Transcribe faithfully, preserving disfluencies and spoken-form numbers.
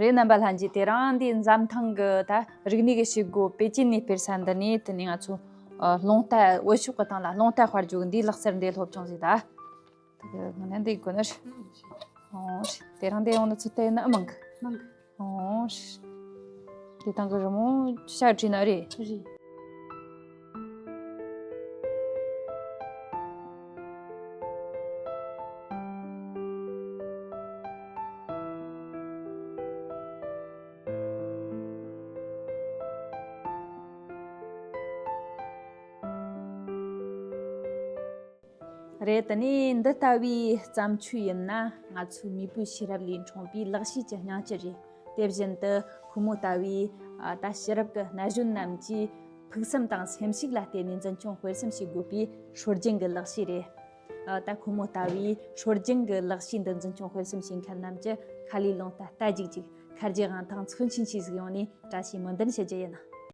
རེད། རྣམ་པ་ལྷན་རྒྱས། དེ་རིང་འདི་འཛམ་ཐང་གི་ད་རིག་གནས་ཀྱི་བྱེད་སྒོ་པེ་ཅིན་ནས་སྤེལ་ས་འདི་ནས། དེ་ནས་ང་ཚོ་ཨ་རླུང་རྟ། བོད་ཕྱོགས་ཀྱི་སྟེང་ལ་རླུང་རྟ་དཔར་བརྗོད་འདིའི་ལག་རྩལ་འདི་སློབ་སྦྱོང་ཞིག་ད། དེ་གི་ངོ་ན་འདི་དགོས་ནི་རེད། ཨོ། དེ་རིང་འདི་ཡོང་ནི་ཚོད་ལྟ་ཡིན་ན་མང་གི། མང་གི། ཨོ། དེ་དང་གི་རི་མོ་ཤ་བྲིས་ན་རེད། རེད། རེད། དེ་ནས་འདི་ལྟ་བུའི་བརྩམས་ཆོས་ཡིན་ན། ང་ཚོའི་མེས་པོའི་ཤེས་རབ་ལས་འཁྲུངས་པའི་ལག་ཤེས་ཀྱི་སྙིང་བཅུད་རེད། དེ་བཞིན་དུ་ཁོ་མོ་ལྟ་བུའི་ཨ་ད་ཕྱི་རབས་ཀྱི་ན་གཞོན་རྣམས་ཀྱིས་ཕུགས་བསམ་དང་སེམས་ཤུགས་ལ་བརྟེན་ནས་འཛིན་སྐྱོང་སྤེལ་གསུམ་བྱེད་དགོས་པའི་སྲོལ་རྒྱུན་གྱི་ལག་ཤེས་རེད། ཨ་ད་ཁོ་མོ་ལྟ་བུའི་སྲོལ་རྒྱུན་གྱི་ལག་ཤེས་འདི་འཛིན་སྐྱོང་སྤེལ་གསུམ་བྱེད་མཁན་རྣམས་ཀྱི་ཁ་ལས་རླུང་རྟ་རྟ་རྒྱུག་ཅིག་ཁ་རྗེ་དབང་ཐང་ཚུན་ཆད་ཆེ་ཟིག་ཡོང་ནས་བཀྲ་ཤིས་སྨོན་འདུན་ཞུ་རྒྱུ་ཡིན།